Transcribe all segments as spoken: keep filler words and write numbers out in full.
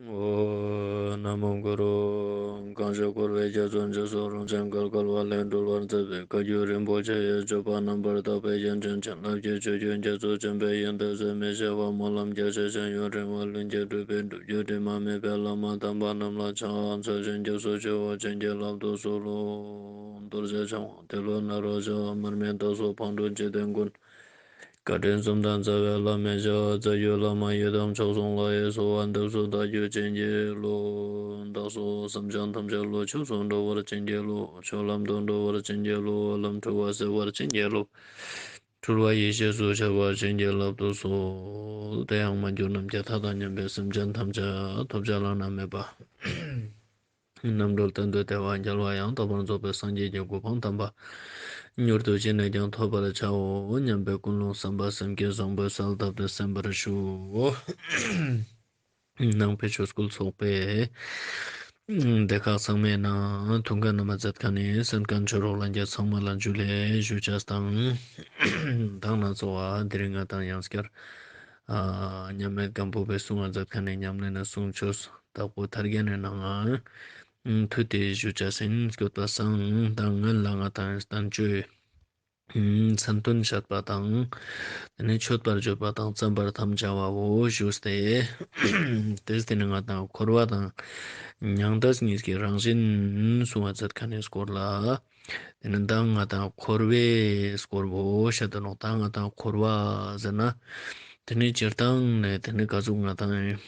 ཨོཾ། ན་མོ་གུ་རུ། གང་ཞིག་འཁོར་བའི་རྒྱ་མཚོ་འཇིགས་སུ་རུང་ཞིང་བརྒལ་དཀའ་བ་ལས་སྒྲོལ་བར་མཛད་པའི་བཀའ་བརྒྱུད་རིན་པོ་ཆེ་ཡི་སྤྱོད་པ་རྣམ་པར་དག་པའི་རྒྱན་ཅན་བྱིན་རླབས་ཀྱི་ཆུ་རྒྱུན་རྒྱ་མཚོ་ཆེན་པོའི་ཡོན་ཏན་ཟད་མི་ཤེས་པ་སྨོན་ལམ་རྒྱ་ཆེ་ཞིང་ཡུན་རིང་བ་ལྷུན་གྱིས་གྲུབ་པའི་སྒྲུབ་བརྒྱུད་དྲི་མ་མེད་པའི་བླ་མ་དམ་པ་རྣམས་ལ་ཕྱག་འཚལ་ཞིང་སྐྱབས་སུ་མཆིའོ། བྱིན་གྱིས་བརླབ་ཏུ་གསོལ་ལོ། རྡོ་རྗེ་འཆང་དབང་ཏེ་ལོ་ནཱ་རོ་ཞབས། མར་མི་དྭགས་པོ་ཕག་གྲུ་འཇིག་རྟེན་མགོན། བཀའ་དྲིན་གསུམ་ལྡན་རྩ་བའི་བླ་མའི་ཞབས། རྩ་བརྒྱུད་བླ་མ་ཡི་དམ་མཆོག་གསུམ་ལ་ཡི་གསོལ་བ་འདེབས་སོ། བདག་རྒྱུད་བྱིན་གྱིས་རློབས། བདག་སོགས་སེམས་ཅན་ཐམས་ཅད་བློ་ཆོས་སུ་འགྲོ་བར་བྱིན་གྱིས་རློབས། ཆོས་ལམ་དུ་འགྲོ་བར་བྱིན་གྱིས་རློབས། ལམ་འཁྲུལ་བ་སེལ་བར་བྱིན་གྱིས་རློབས། འཁྲུལ་བ་ཡེ་ཤེས་སུ་འཆར་བར་བྱིན་གྱིས་བརླབ་ཏུ་གསོལ། དེ་ཡང་མ་གྱུར་ནམ་མཁའི་མཐའ་དང་མཉམ་པའི་སེམས་ཅན་ཐམས་ཅད་ཐོབ་བྱ་བླ་ན་མེད་པ། རྣམ་གྲོལ་གཏན་དུ་བདེ་བ་རྒྱལ་བ་ཡང་དག་པར་རྫོགས་པའི་སངས་རྒྱས་ཀྱི་གོ་འཕང་དམ་པ། མྱུར་དུ་ཅི་ནས་ཀྱང་ཐོབ་པར་བྱའོ་སྙམ་པའི་ཀུན་སློང་བསམ་པ་སེམས་བསྐྱེད་བཟང་པོའི་གསལ་བཏབ་སྟེ་གསན་པར་ཞུ། ནང་པའི་ཆོས་སྐུལ་ཚོགས་པའི་སྡེ་ཁག་ཚང་མའི་ནང་ཐུགས་འགན་རྣམ་པ་མཛད་མཁན་ནི་གསན་མཁན་ཆོས་གྲོགས་ལྷན་རྒྱས་ཚང་མ་ལ་ཇུ་ལེ་ཞུ་ཅེས་དང་། མདང་ནང་ཚོགས་པ་དེ་རིང་ང་དང་ཡང་སྐྱར་མཉམ་མེད་སྒམ་པོ་པའི་གསུང་བ་མཛད་མཁན་ནི་ཉམས་ལེན་ནི་གསུང་ཆོས་དྭགས་པོ་ཐར་རྒྱན་ནི་ནང་ང་ཐུགས་ཏེ་ཞུ་ཅེས་ཡིན། སྐྱོད་པ་སང་དང་སྔོན་ལ་ང་དང་བསྟན་བཅོས་མཚན་དོན་བཤད་པ་དང་། དེ་ནས་མཆོད་པར་བརྗོད་པ་དང་བརྩམ་པར་དམ་བཅའ་བའོ་ཞུས་ཏེ། དེས་དེ་ནས་ང་དང་འཁོར་བ་དང་མྱང་འདས་གཉིས་ཀྱི་རང་བཞིན་གསུང་བ་མཛད་མཁན་ནི་སྐོར་ལ། དེ་ནས་ད་ང་དང་འཁོར་བའི་སྐོར་བོ་བཤད་དོ་ནོག་ད་ང་དང་འཁོར་བ་ཟེར་ན། དེ་ནས་སྤྱིར་བཏང་ནས་དེ་ནས་ག་ཟུག་ང་དང་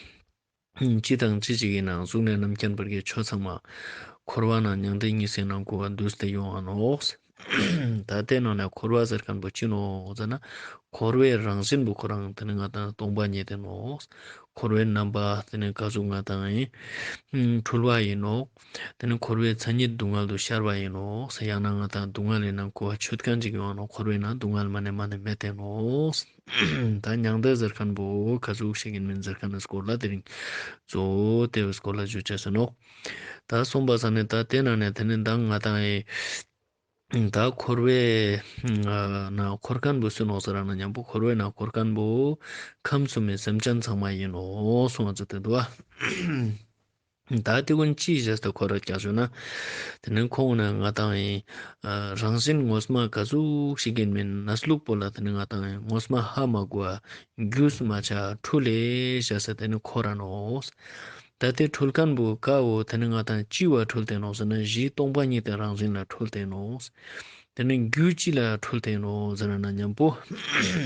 ཅི་དང་ཅི་ཞིག་ཡིན་ནའང་གཟུགས་ནས་རྣམ་མཁྱེན་བར་གྱི་ཆོས་ཚང་མ་འཁོར་བ་ནང་མྱང་འདས་གཉིས་སི་ནང་གོ་བ་འདུས་ཏེ་ཡོང་ང་ནོག་ད་དེ་ནང་ནས་འཁོར་བ་ཟེར་མཁན་པོ་ཅི་ནོག་ཟེར་ན། འཁོར་བའི་རང་བཞིན་པོ་ཁོ་རང་དེ་ནི་ང་དང་སྟོང་པ་ཉིད་དེ་ནོག་འཁོར་བའི་རྣམ་པ་དེ་ནི་ག་ཟུག་ང་དང་ཡིན། འཁྲུལ་བ་ཡིན་ནོག་དེ་ནི་འཁོར་བའི་མཚན་ཉིད་སྡུག་བསྔལ་དུ་ཤར་བ་ཡིན་ནོག་ཡང་ན་ང་དང་སྡུག་བསྔལ་ཡིན་ན་གོ་བ་ཆོད་མཁན་ཅིག་ཡོང་ང་ནོག་འཁོར་བའི་ནང་སྡུག་བསྔལ་མ་ནེ་མ་ནེ་མེད་དེ་ནོག་ད་མྱང་འདས་ཟེར་མཁན་པོ་ག་ཟུག་ཞིག་ཡིན་མིན་ཟེར་མཁན་ནི་སྐོར་ལ་དེ་རིང་གཙོ་བོ་དེ་བོའི་སྐོར་ལ་ཞུ་ཅེས་ཡིན་ནོག་ད་གསུངས་པ་ས་ནས་ད་དེ་ནང་ནས་དེ་ནི་ད་ང་དང་ཡིན། ད་འཁོར་བའི་ནང་འཁོར་མཁན་པོ་སུ་ནོག་ཟེར་ན་མཉམ་པོ་འཁོར་བའི་ནང་འཁོར་མཁན་པོ་ཁམས་གསུམ་མི་སེམས་ཅན་ཚང་མ་ཡིན་ནོག་གསུངས་པ་ཟེར་ཏེ་འདུག་པ། ད་དེ་ཀུན་ཅི་བྱས་ཏེ་འཁོར་ར་ཀྱག་ཞུ་ན། དེ་ནི་ཁོང་ནི་ང་དང་ཡིན། རང་བཞིན་ངོ་མ་ག་ཟུག་ཞིག་ཡིན་མིན་གནས་ལུགས་པོ་ལ་དེ་ནི་ང་དང་ཡིན་ངོ་མ་ཧ་མ་གོ་བ་རྒྱུས་མ་ཆ་འཁྲུལ་ལེ་བྱས་ཏེ་དེ་ནི་འཁོར་ར་ནོག་ད་དེ་འཁྲུལ་མཁན་པོ་ཀ་བོ་དེ་ནི་ང་དང་ཅི་བ་འཁྲུལ་ཏེ་ནོག་ཟེར་ན་གཞི་སྟོང་པ་ཉིད་དེ་རང་བཞིན་ལ་འཁྲུལ་ཏེ་ནོག་དེ་ནི་རྒྱུ་ཅི་ལ་འཁྲུལ་ཏེ་ནོག་ཟེར་ན་མཉམ་པོ།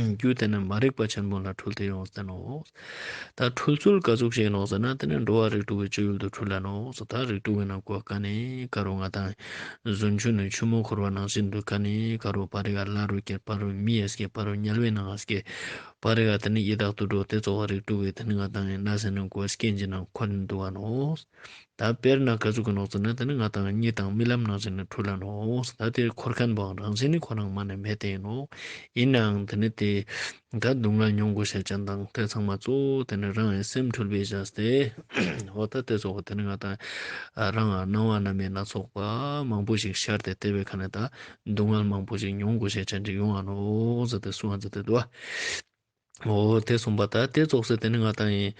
རྒྱུ་དེ་ནི་མ་རིག་པ་ཆེན་པོ་ལ་འཁྲུལ་ཏེ་ཡོང་སྟེ་ནོག་ད་འཁྲུལ་ཚུལ་ག་ཟུག་ཞིག་ནོག་ཟེར་ན་དེ་ནི་འགྲོ་བ་རིགས་དྲུག་གི་སྤྱོད་ཡུལ་དུ་འཁྲུལ་ལ་ནོག་ད་རིགས་དྲུག་གི་ནང་གོ་ཀ་ནས་ཀ་རུ་ང་དང་རྫུན་ཆུ་ནི་ཆུ་མོ་འཁོར་བ་ནང་བཞིན་དུ་ཀ་ནས་ཀ་རུ་བར་རི་ག་ལ་རུ་སྐྱེ་བར་རུ་མི་ཡ་སྐྱེ་བར་རུ་དམྱལ་བའི་ནང་སྐྱེ། བར་རི་ག་དེ་ནི་ཡི་དྭགས་དུད་འགྲོ་དེ་ཚོ་བ་རིགས་དྲུག་གི་དེ་ནི་ང་དང་ཡིན་ན་ཟེར་ན་གོ་སྐྱེ་འཇིག་ནང་འཁོར་ནི་འདུག་པ་ནོག་ད་དཔེར་ན་ག་ཟུག་གི་ནོག་ཟེར་ན་དེ་ནི་ང་དང་གཉིད་དང་རྨི་ལམ་ནང་བཞིན་ནི་འཁྲུལ་ལ་ནོག་ད་དེ་འཁོར་མཁན་པོའང་རང་བཞིན་ནི་ཁོ་རང་མ་ནེ་མེད་དེ་ནོག་ཡིན་ནའང་དེ་ནི་དེ་ད་སྡུག་བསྔལ་མྱོང་དགོས་ཤེས་ཅན་དང་དེ་ཚང་མ་གཙོ་བོ་དེ་ནི་རང་ཡི་སེམས་འཁྲུལ་པའི་བྱས་ཏེ། འོ་ད་དེ་ཚོ་དེ་ནི་ང་དང་རང་སྣང་བ་རྣམ་སྨིན་སྣ་ཚོགས་པ་མང་པོ་ཞིག་ཤར་ཏེ་དེ་བའི་ཁ་ནས་ད་སྡུག་བསྔལ་མང་པོ་ཞིག་མྱོང་དགོས་ཤེས་ཅན་ཅིག་ཡོང་ང་ནོག་ཟེར་ཏེ་གསུངས་པ་ཟེར་ཏེ་འདུག་པ། འོ་དེ་གསུངས་པ་ད་དེ་ཙོགས་སེ་དེ་ནི་ང་དང་ཡིན།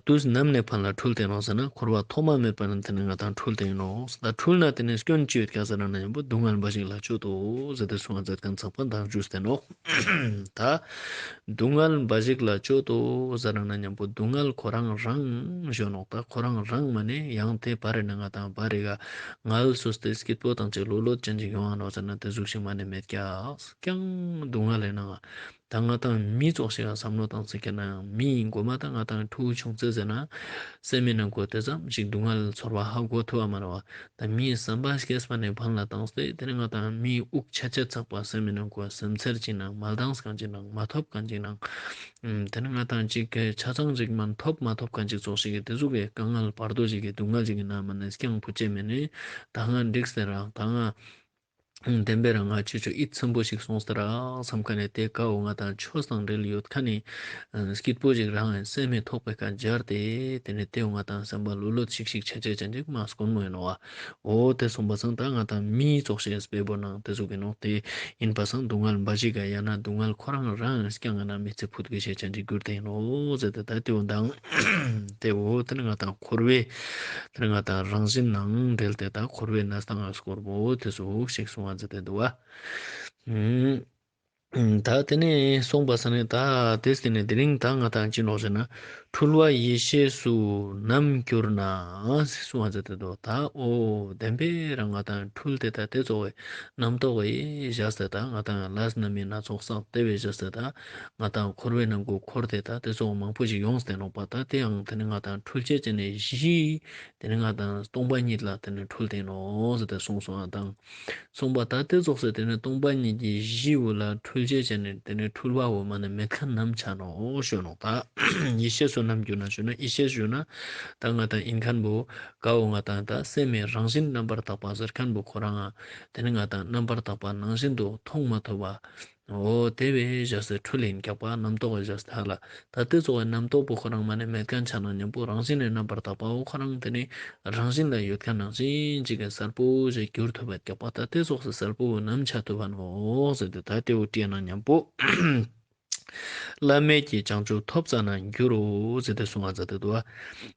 དུས་ནམ་ནས་ཕན་ལ་འཁྲུལ་ཏེ་ནོག་ཟེར་ན་འཁོར་བ་ཐོག་མ་མེད་པ་ནས་དེ་ནི་ང་དང་འཁྲུལ་ཏེ་ཡིན་ནོག་ད་འཁྲུལ་ན་དེ་ནི་སྐྱོན་ཅི་ཡོད་ཀྱག་ཟེར་ན་མཉམ་པོ་སྡུག་བསྔལ་འབའ་ཞིག་ལ་སྤྱོད་དོ་ཟེར་ཏེ་གསུངས་པ་མཛད་མཁན་ཚགས་པ་མདང་ཞུས་ཏེ་ནོག་ད་སྡུག་བསྔལ་འབའ་ཞིག་ལ་སྤྱོད་དོ་ཟེར་ན་མཉམ་པོ་སྡུག་བསྔལ་ཁོ་རང་རང་ཞུ་ནོག་ད་ཁོ་རང་རང་མ་ནེ་ཡང་དེ་བར་རི་ནས་ང་དང་བར་རི་ག་ངལ་གསོས་ཏེ་སྐྱིད་པོ་དང་ཅིག་ལོ་ལོ་ཅན་ཅིག་ཡོང་ང་ནོག་ཟེར་ན་དེ་ཟུག་ཞིག་མ་ནེ་མེད་ཀྱག་ཀྱང་སྡུག་བསྔལ་ལས་ནང་ད་ང་དང་མི་ཙོགས་ཤིག་ག་བསམ་བློ་བཏང་ཟེར་ཁྱེར་ན་ཡང་མི་མགོ་མ་ད་ང་དང་ཕྲུ་གུ་ཆུང་ཙེ་ཟེར་ན་སེམས་མི་ནང་གོ་དེ་ཙམ་ཞིག་སྡུག་བསྔལ་ཚོར་བ་ཧ་གོ་ཐུབ་བ་མ་རེད་བ། ད་མིའི་བསམ་པ་སྐྱེས་པ་ནས་ཕན་ལ་བཏང་སྟེ་དེ་ནི་ང་དང་མིའི་དབུགས་ཆད་ཆད་ཚག་པ་སེམས་མི་ནང་གོ་སེམས་ཚེར་ཅིག་ནང་མ་བཏང་མཁན་ཅིག་ནང་མ་ཐོབ་མཁན་ཅིག་ནང་དེ་ནི་ང་དང་ཅིག་གི་ཆ་ཚང་ཅིག་མ་ཐོབ་མ་ཐོབ་མཁན་ཅིག་ཙོགས་ཤིག་གི་དེ་ཟུག་གི་དཀའ་ངལ་བར་དོ་ཞིག་གི་སྡུག་བསྔལ་ཅིག་གི་ནང་མ་ནས་ཀྱང་ཕུ་ཅེ་མེ་ནི་ད་ང་འགྲིག་ཟེར་ར་ད་ང་ བདེན་པའི་རང་ང་ཆོས་ཆོས་ཨིད་ཚིམ་པོ་ཞིག་སོང་སྟེ་རག་བསམ་མཁན་ནི་དེ་ཀ་བོ་ང་དང་ཆོས་དང་འབྲེལ་ཡོད་མཁན་ནི་སྐྱིད་པོ་ཞིག་རང་སེམས་མི་ཐོག་པའི་ཀ་སྦྱར་ཏེ་དེ་ནས་དེ་བོ་ང་དང་སེམས་པ་ལྷོད་ལྷོད་ཤིག་ཤིག་ཆ་ཆ་ཅན་ཅིག་མ་དཀོན་མོ་ཡིན་ནོག་བ། འོ་དེ་སོང་པ་སང་ད་ང་དང་མི་ཙོགས་ཤིག་དཔེ་བོ་ནང་དེ་ཟུག་ཡིན་ནོག་དེ་ཡིན་པ་སང་སྡུག་བསྔལ་འབའ་ཞིག་ག་ཡང་ན་སྡུག་བསྔལ་ཁོ་རང་རང་སྐྱང་ང་ན་མི་ཚེ་ཕུད་དགོས་ཤེས་ཅན་ཅིག་གྱུར་ཏེ་ཡིན་ནོག་ཟེར་ཏེ་ད་དེ་བོ་དང་དེ་བོ་དེ་ནི་ང་དང་འཁོར་བའི་དེ་ནི་ང་དང་རང་བཞིན་ནང་འབྲེལ་ཏེ་ད་འཁོར་བའི་གནས་སྟངས་ང་སྐོར་བོ་དེ་ཟུག་ཞིག་གསུང་བ་མཛད་དེ་འདུག་བ། ད་དེ་ནས་སོང་པ་ས་ནས་ད་དེ་དེ་ནས་དེ་རིང་ད་ང་དང་ཅི་ནོག་ཟེར་ན། འཁྲུལ་བ་ཡེ་ཤེས་སུ་ནམ་གྱུར་ན་གསུང་བ་མཛད་དེ་འདུག་ད་འོ་བདེན་པའི་རང་ང་དང་འཁྲུལ་ཏེ་ད་དེ་ཚོགས་པའི་རྣམ་རྟོག་གི་བཞག་སྟེ་ད་ང་དང་ལས་རྣམ་སྨིན་སྣ་ཚོགས་བསགས་ཏེ་བས་བཞག་སྟེ་ད་ང་དང་འཁོར་བའི་ནང་གོ་འཁོར་ཏེ་ད་དེ་ཚོགས་མང་པོ་ཞིག་ཡོངས་ཏེ་ནོག་པ། ད་དེ་ཡང་དེ་ནི་ང་དང་འཁྲུལ་བྱེད་ཅན་ནི་གཞི་དེ་ནི་ང་དང་སྟོང་པ་ཉིད་ལ་དེ་ནི་འཁྲུལ་ཏེ་ནོག་ཟེར་ཏེ་གསུངས་སོང་ང་དང་། གསུངས་པ་ད་དེ་ཙོགས་སེ་དེ་ནི་སྟོང་པ་ཉིད་ཀྱི་གཞི་བོ་ལ་འཁྲུལ་བྱེད་ཅན་ནི་དེ་ནི་འཁྲུལ་བ་བོ་མ་ནི་མེད་མཁན་ནམ་ཆ་ནོག་ཞུ་ནོག་ད་ཡེ་ཤེས་སུ་ནམ་གྱུར་ན་ཞུ་ན་ཡེ་ཤེས་ཞུ་ན་ད་ང་དང་ཡིན་མཁན་བོ་ཀ་བོ་ང་དང་ད་སེམས་མི་རང་བཞིན་རྣམ་པར་དག་པ་ཟེར་མཁན་བོ་ཁོ་རང་ང་དེ་ནི་ང་དང་རྣམ་པར་དག་པ་ནང་བཞིན་དུ་མཐོང་མ་ཐུབ་པ། འོ་དེ་བས་བཞག་སྟེ་འཁྲུལ་ཡིན་ཀྱག་པ། རྣམ་རྟོག་གི་བཞག་སྟེ་ཧ་ལ། ད་དེ་ཙོགས་སི་རྣམ་རྟོག་པོ་ཁོ་རང་མ་ནི་མེད་མཁན་ཆ་ན་མཉམ་པོ་རང་བཞིན་ནི་རྣམ་པར་དག་པའོ་ཁོ་རང་དེ་ནི་རང་བཞིན་ལ་ཡོད་མཁན་ནང་བཞིན་ཅིག་གི་གསལ་པོ་ཞིག་གྱུར་ཐུབ་པ་ཀྱག་པ། ད་དེ་ཙོགས་སི་གསལ་པོ་ནམ་ཆ་ཐུབ་བ་ནོག་ཟེར་ཏེ་ད་དེ་བོ་དྲིས་ན་མཉམ་པོ། བླ་མེད་ཀྱི་བྱང་ཆུབ་ཐོབ་ཙ་ན་འགྱུར་རོ་ཟེར་ཏེ་གསུང་བ་མཛད་དེ་འདུག་བ།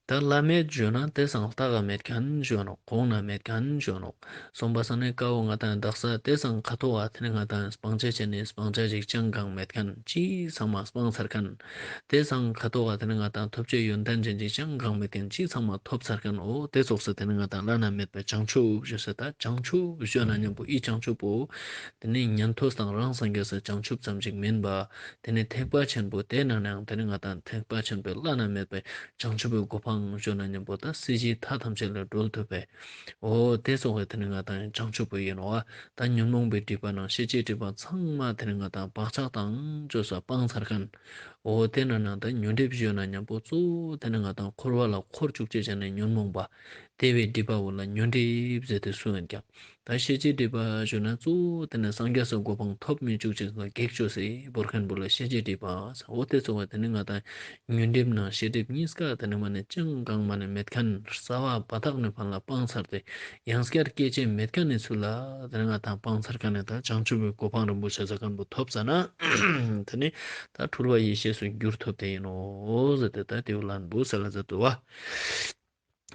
ད་བླ་མེད་ཞུ་ན་དེ་སང་རྟག་ག་མེད་མཁན་ཞུ་ནོག་གོང་ན་མེད་མཁན་ཞུ་ནོག་སོང་པ་ས་ནས་ཀ་བོ་ང་དང་དག་ས་དེ་སང་ཁ་ཐོག་ག་དེ་ནི་ང་དང་སྤང་བྱ་བྱས་ནས་སྤང་བྱ་ཞིག་ཅང་གང་མེད་མཁན་ཅི་ཚང་མ་སྤངས་ཚར་མཁན། དེ་སང་ཁ་ཐོག་ག་དེ་ནི་ང་དང་ཐོབ་བྱའི་ཡོན་ཏན་ཅན་ཅིག་ཅང་གང་མེད་མཁན་ཅི་ཚང་མ་ཐོབ་ཚར་མཁན། འོ་དེ་ཙོགས་སེ་དེ་ནི་ང་དང་བླ་ན་མེད་པའི་བྱང་ཆུབ་ཞུ་སེ་ད་བྱང་ཆུབ་ཞུ་ན་མཉམ་པོ་ཨི་བྱང་ཆུབ་པོ་དེ་ནི་ཉན་ཐོས་དང་རང་སངས་རྒྱས་སི་བྱང་ཆུབ་ཙམ་ཞིག་མིན་པ། དེ་ནི་ཐེག་པ་ཆེན་པོ་དེ་ནང་ནའང་དེ་ནི་ང་དང་ཐེག་པ་ཆེན་པོའི་བླ་ན་མེད་པའི་བྱང་ཆུབ་པའི་གོ་འཕང་ཞུ་ན་མཉམ་པོ་ད་སྲིད་ཞིའི་མཐའ་ཐམས་ཅད་ལས་སྒྲོལ་ཐུབ་པའི། འོ་དེ་ཙོགས་སི་དེ་ནི་ང་དང་བྱང་ཆུབ་པོ་ཡིན་ནོག་བ། ད་ཉོན་མོངས་པའི་སྒྲིབ་པ་ནང་ཤེས་བྱའི་སྒྲིབ་པ་ཚང་མ་དེ་ནི་ང་དང་བག་ཆགས་དང་བཅས་སུ་སྤངས་ཚར་མཁན། འོ་དེ་ནང་ནའང་ད་ཉོན་སྒྲིབ་ཞུ་ན་མཉམ་པོ་གཙོ་བོ་དེ་ནི་ང་དང་འཁོར་བ་ལ་འཁོར་བཅུག་བྱེད་ཅན་ནི་ཉོན་མོངས་པ། དེ་བོའི་སྒྲིབ་པ་བོ་ལ་ཉོན་སྒྲིབ་ཟེར་ཏེ་གསུངས་ཡིན་ཀྱག་ད་ཤེས་བྱའི་སྒྲིབ་པ་ཞུ་ན་གཙོ་བོ་དེ་ནི་སངས་རྒྱས་སི་གོ་འཕང་ཐོབ་མི་བཅུག་ཅེས་ལ་གེགས་བཅོས་སེ་བོར་མཁན་བོ་ལ་ཤེས་བྱའི་སྒྲིབ་པ། འོ་དེ་ཙོགས་སི་དེ་ནི་ང་དང་ཉོན་སྒྲིབ་ནང་ཤེས་སྒྲིབ་གཉིས་ཀ་དེ་ནི་མ་ནི་ཅང་གང་མ་ནི་མེད་མཁན་རྩ་བ་བ་དག་ནི་ཕན་ལ་སྤངས་ཚར་ཏེ་ཡང་སྐྱར་སྐྱེ་ཅེས་མེད་མཁན་ནི་ཚུལ་ལ་དེ་ནི་ང་དང་སྤངས་ཚར་མཁན་ནི་ད་བྱང་ཆུབ་པའི་གོ་འཕང་རིན་པོ་ཆེ་ཟེར་མཁན་བོ་ཐོབ་ཙ་ན་དེ་ནི་ད་འཁྲུལ་བ་ཡེ་ཤེས་སུ་འགྱུར་ཐུབ་སྟེ་ཡིན་ནོག་ཟེར་ཏེ་ད་དེ་བོ་ལན་བོ་སལ་ལ་མཛད་དེ་འདུག་བ།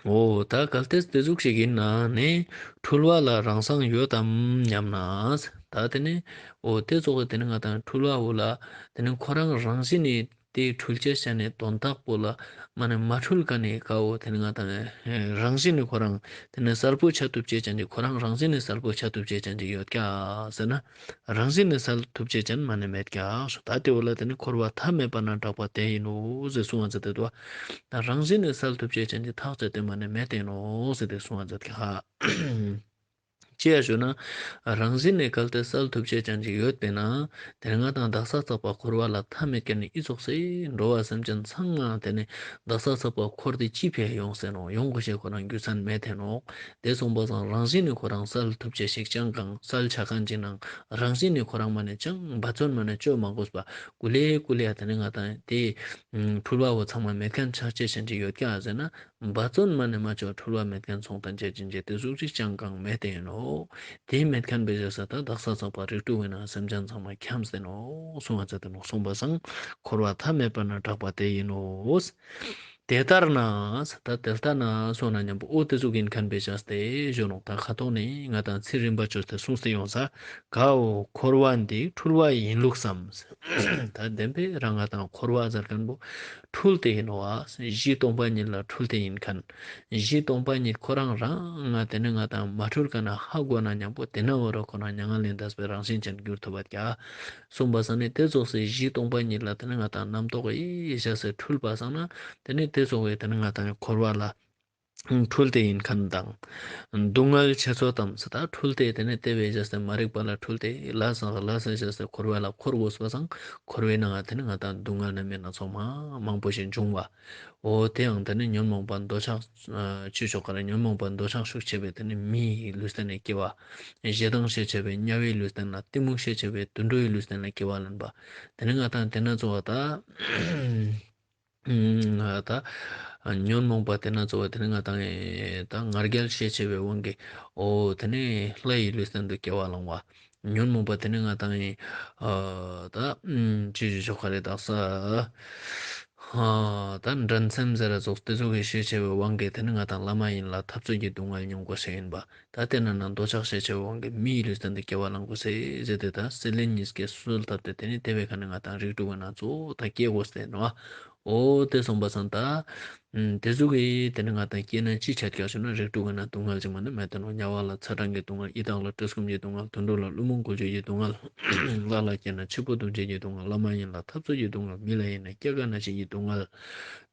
འོ་ད་གལ་ཏེ་དེ་ཟུག་ཞིག་ཡིན་ན་ནི་འཁྲུལ་བ་ལ་རང་སང་ཡོད་དམ་སྙམ་ན། ད་དེ་ནི་འོ་དེ་ཙོགས་སི་དེ་ནི་ང་དང་འཁྲུལ་བ་བོ་ལ་དེ་ནི་ཁོ་རང་རང་བཞིན་ནི་དེ་འཁྲུལ་བྱེད་ཅན་ནི་དོན་དག་པོ་ལ་མ་ནི་མ་འཁྲུལ་མཁན་ནི་ཀ་བོ་དེ་ནི་ང་དང་རང་བཞིན་ནི་ཁོ་རང་དེ་ནི་གསལ་པོ་ཆ་ཐུབ་བྱེད་ཅན་ཅིག་ཁོ་རང་རང་བཞིན་ནི་གསལ་པོ་ཆ་ཐུབ་བྱེད་ཅན་ཅིག་ཡོད་ཀྱག་ཟེར་ན། རང་བཞིན་ནི་གསལ་ཐུབ་བྱེད་ཅན་མ་ནི་མེད་ཀྱག་ཞུ། ད་དེ་བོ་ལ་དེ་ནི་འཁོར་བ་མཐའ་མེད་པ་ན་གྲགས་པ་དེ་ཡིན་ནོག་ཟེར་གསུང་བ་མཛད་དེ་འདུག་བ། ད་རང་བཞིན་ནི་གསལ་ཐུབ་བྱེད་ཅན་གྱི་ཐག་བཅད་དེ་མ་ནི་མེད་དེ་ནོག་ཟེར་ཏེ་གསུང་བ་མཛད་ཀྱག་ཅི་ཡ་ཞུ་ན། རང་བཞིན་ནི་གལ་ཏེ་གསལ་ཐུབ་བྱེད་ཅན་ཅིག་ཡོད་པས་ན། དེ་ནི་ང་དང་དག་ས་ཚག་པ་འཁོར་བ་ལ་མཐའ་མེད་མཁན་ནི་ཨི་ཙོགས་སི་འགྲོ་བ་སེམས་ཅན་ཚང་མ་དེ་ནི་དག་ས་ཚག་པ་འཁོར་ཏེ་ཅི་ཕི་ཡོང་སེ་ནོག་ཡོང་དགོས་ཤེས་ཁོ་རང་རྒྱུ་མཚན་མེད་དེ་ནོག་དེ་སོང་པ་སང་རང་བཞིན་ནི་ཁོ་རང་གསལ་ཐུབ་བྱེད་ཅིག་ཅང་གང་གསལ་ཆ་མཁན་ཅིག་ནང་རང་བཞིན་ནི་ཁོ་རང་མ་ནི་ཅང་འབད་བརྩོན་མ་ནི་བཅོ་མ་དགོས་པ་ཀུ་ལེ་ཀུ་ལེ་ཡ་དེ་ནི་ང་དང་དེ་འཁྲུལ་བ་བོ་ཚང་མ་མེད་མཁན་ཆ་ཅེས་ཅན་ཅིག་ཡོད་ཀྱག་ཟེར་ན། འབད་བརྩོན་མ་ནི་མ་བཅོ་འཁྲུལ་བ་མེད་མཁན་སོང་དང་བཅད་ཅིང་བཅད་དེ་ཟུག་ཅིག་ཅང་གང་མེད་དེ་ཡིན་ནོག་དེ་མེད་མཁན་པའི་རྗེས་སུ་ད་དག་ས་ཚག་པ་རིགས་དྲུག་པའི་ནང་སེམས་ཅན་ཚང་མ་འཁྱམས་ཏེ་ནོག་གསུང་བ་མཛད་དེ་ནོག་གསུངས་པ་སང་འཁོར་བ་མཐའ་མེད་པ་ན་གྲགས་པ་དེ་ཡིན་ནོག་དེ་ལྟར་ན་ད་དེ་ལྟར་ན་གསུངས་ན་མཉམ་པོ་འོ་དེ་ཟུག་ཡིན་མཁན་པའི་རྗེས་ཏེ་ཞུ་ནོག་ད་ཁ་ཐོག་ནས་ང་དང་ཚིག་རིམ་པ་བཅོས་ཏེ་གསུངས་ཏེ་ཡོང་ས་གའོ་འཁོར་བ་འདི་འཁྲུལ་བ་ཡིན་ལུགས་སམ། ད་བདེན་པའི་རང་ང་དང་འཁོར་བ་ཟེར་མཁན་པོ་འཁྲུལ་ཏེ་ཡིན་ནོག་བ། གཞི་སྟོང་པ་ཉིད་ལ་འཁྲུལ་ཏེ་ཡིན་མཁན། གཞི་སྟོང་པ་ཉིད་ཁོ་རང་རང་ང་དེ་ནི་ང་དང་མ་འཁྲུལ་མཁན་ན་ཧ་གོ་ན་མཉམ་པོ་དེ་ན་འོ་རོ་ཁོ་ན་མྱ་ངན་ལས་འདས་པའི་རང་བཞིན་ཅན་གྱུར་ཐུབ་པ་ཀྱག་གསུངས་པ་སང་ནི་དེ་ཙོགས་སི་གཞི་སྟོང་པ་ཉིད་ལ་དེ་ནི་ང་དང་རྣམ་རྟོག་གི་ཡེ་ཤེས་སི་འཁྲུལ་པ་སང་ན་དེ་ནི་དེ་ཙོགས་སི་དེ་ནི་ང་དང་འཁོར་བ་ལ་ འཁྲུལ་ཏེ་ཡིན་མཁན་དང་། སྡུག་བསྔལ་ཆེ་ཚོད་དམ་ཟེར་ད་འཁྲུལ་ཏེ་དེ་ནི་དེ་བས་བྱས་ཏེ་མ་རིག་པ་ལ་འཁྲུལ་ཏེ་ལས་སང་ལས་སང་བྱས་ཏེ་འཁོར་བ་ལ་འཁོར་དགོས་པ་སང་འཁོར་བའི་ནང་དེ་ནི་ང་དང་སྡུག་བསྔལ་ནི་མེད་ན་ཚོགས་མ་མང་པོ་ཞིག་འབྱུང་བ། འོ་དེའང་དེ་ནི་ཉོན་མོངས་པ་འདོད་ཆགས་ཆོས་ཕྱོགས་ཀ་རེ་ཉོན་མོངས་པ་འདོད་ཆགས་ཤུགས་ཆེ་བའི་དེ་ནི་མིའི་ལུས་རྟེན་ནི་སྐྱེ་བ། ཞེ་སྡང་ཤས་ཆེ་བའི་དམྱལ་བའི་ལུས་རྟེན་ལ་གཏི་མུག་ཤས་ཆེ་བའི་དུད་འགྲོའི་ལུས་རྟེན་ལ་སྐྱེ་བ་ལེན་པ། དེ་ནི་ང་དང་དེ་ན་ཚོགས་པ་ད། ད་ཉོན་མོངས་པ་དེ་ན་ཚོགས་པ་དེ་ནི་ང་དང་ད་ང་རྒྱལ་ཤས་ཆེ་བའི་དབང་གིས་འོ་དེ་ནི་ལྷ་ཡི་ལུས་རྟེན་དུ་སྐྱེ་བ་བླང་བ། ཉོན་མོངས་པ་དེ་ནི་ང་དང་ད་ཅི་ཞིག་ཆོག་ག་རེ་དག་ས། ད་འགྲན་སེམས་ཟེར་ར་ཚོགས་དེ་ཚོགས་ཀྱི་ཤས་ཆེ་བའི་དབང་གིས་དེ་ནི་ང་དང་བླ་མ་ཡིན་ལ་འཐབ་རྩོད་ཀྱི་སྡུག་བསྔལ་མྱོང་དགོས་ཤེས་ཡིན་པ། ད་དེ་ན་ན་འདོད་ཆགས་ཤས་ཆེ་བའི་དབང་གིས་མིའི་ལུས་རྟེན་དུ་སྐྱེ་བ་བླང་དགོས་ཤེས་ཟེར་ཏེ་ད་སྲེད་ལེན་གཉིས་ཀྱི་སྲོལ་བཏབ་སྟེ་དེ་ནི་དེ་བས་ཁ་ནི་ང་དང་རིགས་དྲུག་གི་ནང་ཚོགས་ད་སྐྱེ་དགོས་ཏེ་ནོ། འོ་དེ་སོང་པ་སང་ད། དེ་ཟུག་གི་དེ་ནི་ང་དང་སྐྱེས་ན་ཅི་ཆད་ཀྱག་ཞུ་ན་རིགས་དྲུག་གི་ནང་སྡུག་བསྔལ་ཅིག་མ་ནི་མེད་དེ་ནོ། དམྱལ་བ་ལ་ཚ་གྲང་གི་སྡུག་བསྔལ། ཡི་དྭགས་ལ་བཀྲེས་སྐོམ་གྱི་སྡུག་བསྔལ། དུད་འགྲོ་ལ་བླུན་རྨོངས་བཀོལ་སྤྱོད་ཀྱི་སྡུག་བསྔལ། ལྷ་ལ་སྐྱེས་ན་འཆི་འཕོ་ལྟུང་བྱེད་ཀྱི་སྡུག་བསྔལ། བླ་མ་ཡིན་ལ་འཐབ་རྩོད་ཀྱི་སྡུག་བསྔལ། མི་ལ་ཡིན་ན་སྐྱེ་རྒ་ན་འཆི་ཡི་སྡུག་བསྔལ།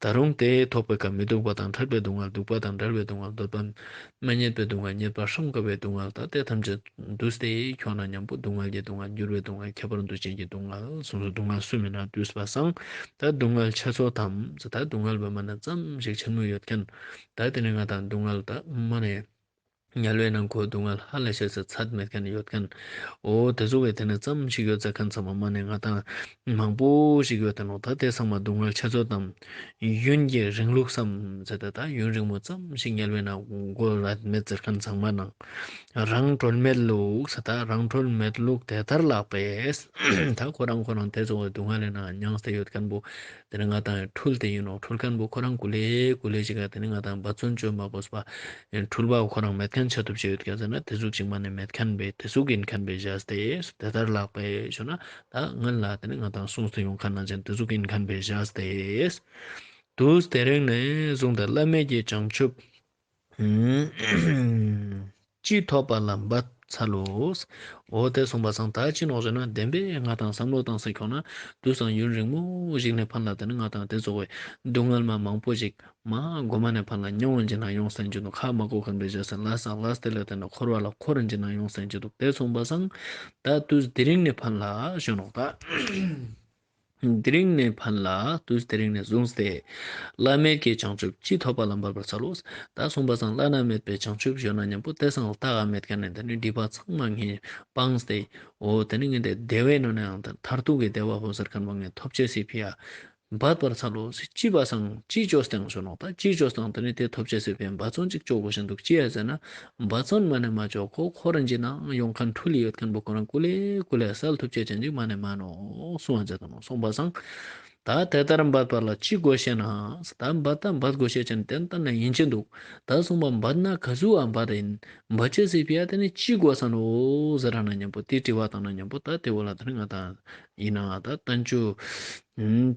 ད་རུང་དེ་ཐོག་པའི་སྐབས་མི་སྡུག་པ་དང་ཕྲད་པའི་སྡུག་བསྔལ། སྡུག་པ་དང་བྲལ་བའི་སྡུག་བསྔལ། འདོད་པ་མ་རྙེད་པའི་སྡུག་བསྔལ། རྙེད་པ་ཧྲང་དཀའ་བའི་སྡུག་བསྔལ། ད་དེ་ཐམས་ཅད་འདུས་ཏེ་ཁྱོང་ན་མཉམ་པོ་སྡུག་བསྔལ་གྱི་སྡུག་བསྔལ། འགྱུར་བའི་སྡུག་བསྔལ། ཁྱད་པར་འདུ་བྱེད་ཀྱི་སྡུག་བསྔལ་གསུམ་སྡུག་བསྔལ་གསུམ་ཡིན་ན་འདུས་པ་སང་ད་སྡུག་བསྔལ་ཆེ་ཚོགས་དམ་ཟེར་ད་སྡུག་བསྔལ་བོ་མ་ན་ཙམ་ཞིག་ཆེན་མོ་ཡོད་མཁན། ད་དེ་ནི་ང་དང་སྡུག་བསྔལ་ད་མ་ནས་དམྱལ་བའི་ནང་ཁོ་སྡུག་བསྔལ་ཧ་ལས་ཤེས་ཚད་མེད་མཁན་ཡོད་མཁན། འོ་དེ་ཚོ་བས་དེ་ནི་ཙམ་ཞིག་ཡོད་ཟེར་མཁན་ཚང་མ་མ་ནས་ང་དང་མང་པོ་ཞིག་ཡོད་དེ་ནོ། ད་དེ་ཚང་མ་སྡུག་བསྔལ་ཆེ་ཚོགས་དམ། ཡུན་གྱི་རིང་ལུགས་སམ་ཟེར་ད་ད་ཡུན་རིང་མོ་ཙམ་ཞིག་དམྱལ་བའི་ནང་འགོར་ར་མེད་ཟེར་མཁན་ཚང་མ་ནང་། རང་གྲོལ་མེད་ལུགས་ཟེར་ད་རང་གྲོལ་མེད་ལུགས་དེ་ལྟར་ལགས་པས། ད་ཁོ་རང་ཁོ་རང་དེ་ཚོ་བའི་སྡུག་བསྔལ་ལས་ནང་མྱངས་ཏེ་ཡོད་མཁན་པོ་དེ་ནི་ང་དང་འཁྲུལ་ཏེ་ཡིན་ནོ། འཁྲུལ་མཁན་པོ་ཁོ་རང་ཀུ་ལེ་ཀུ་ལེ་ཞིག་ག་དེ་ནི་ང་དང་འབད་བརྩོན་བཅོས་མ་དགོས་པ། འཁྲུལ་པ་ཁོ་རང་མེད་མཁན་ཆ་ཐུབ་ཅེས་ཡོད་ཀྱག་ཟེར་ན་དེ་ཟུག་ཅིག་མ་ནས་མེད་མཁན་པས་དེ་ཟུག་ཡིན་མཁན་པས་བཞག་སྟེ་དེ་ལྟར་ལགས་པས་ཞུ་ན། ད་སྔོན་ལ་དེ་ནི་ང་དང་གསུངས་ཏེ་ཡོང་མཁན་ནང་བཞིན་དེ་ཟུག་ཡིན་མཁན་པས་བཞག་སྟེ། དུས་དེ་རིང་ནས་བཟུང་སྟེ་བླ་མེད་ཀྱི་བྱང་ཆུབ་ཅི་ཐོབ་པ་ལ་འབད་འཚལ་ལོ། འོ་དེ་སོང་པ་སང་ད་ཅི་ནོག་ཟེར་ན་བདེན་པས་ང་དང་བསམ་བློ་བཏང་སྟེ་ཁྱོང་ན་དུས་སང་ཡུན་རིང་མོ་ཞིག་ནས་ཕན་ལ་དེ་ནི་ང་དང་དེ་ཚོ་བའི་སྡུག་བསྔལ་མ་མང་པོ་ཞིག་མ་གོ་མ་ནས་ཕན་ལ་མྱོང་བ་ཅིག་ནང་ཡོང་སྟེ་ཅི་འདུག་ཁ་མ་གོ་མཁན་པའི་རྗེས་སུ་ལ་སང་ལ་སྟེ་ལ་དེ་ནི་འཁོར་བ་ལ་འཁོར་ཅིག་ནང་ཡོང་སྟེ་ཅི་འདུག་དེ་སོང་པ་སང་ད་དུས་དེ་རིང་ནས་ཕན་ལ་ཞུ་ནོག་ད། དེ་རིང་ནས་ཕན་ལ་དུས་དེ་རིང་ནས་བཟུང་སྟེ། བླ་མེད་ཀྱི་བྱང་ཆུབ་ཅི་ཐོབ་པ་ལ་འབད་པར་འཚལ་ལོ། ད་སོང་པ་སང་བླ་ན་མེད་པའི་བྱང་ཆུབ་ཞུ་ན་མཉམ་པོ་དེ་སང་ལྟ་ག་མེད་མཁན་ནས་དེ་ནི་སྒྲིབ་པ་ཚང་མ་ངས་སྤངས་ཏེ། འོ་དེ་ནི་ངས་དེ་བདེ་བའི་ནང་ནས་ཡང་མཐར་ཐུག་གི་བདེ་བ་ཕོ་སར་མཁན་པོ་ངས་ཐོབ་ཅེས་སི་ཕི་ཡ། འབད་པར་འཚལ་ལོ་ཟེར་ཅི་བ་སང་ཅི་བཅོས་ཏེ་ཞུ་ནོག་ད་ཅི་བཅོས་ཏེ་དེ་ནི་དེ་ཐོབ་ཅེས་སི་ཕི་འབད་བརྩོན་ཅིག་བཅོ་དགོས་ཤེས་འདུག་ཅི་ཡ་ཟེར་ན། འབད་བརྩོན་མ་ནས་མ་བཅོ་ཁོ་འཁོར་ཅིག་ནང་ཡོང་མཁན་འཁྲུལ་ལི་ཡོད་མཁན་པོ་ཁོ་རང་ཀུ་ལེ་ཀུ་ལེ་སལ་ཐུབ་ཅེས་ཅན་ཅིག་མ་ནས་མ་ནོག་གསུངས་པ་མཛད་དང་ནོ། སོང་པ་སང་ད་དེ་ལྟར་འབད་པ་ལ་ཅི་དགོས་ཤེ་ན། ད་འབད་ད་འབད་དགོས་ཤེས་ཅན་ཏན་ཏན་ན་ཡིན་ཅི་འདུག་ད་སོང་པ་འབད་ན་ག་ཟུག་འབད་ཡིན་འབད་ཅེས་སི་ཕི་ཡ་དེ་ནི་ཅི་དགོས་ས་ནོ་ཟེར་ར་ན་མཉམ་པོ་དེ་དྲི་བ་བཏང་ན་མཉམ་པོ་ད་དེ་བོ་ལ་དེ་ནི་ང་དང་ཡིན་ན་ད་བསྟན་བཅོས་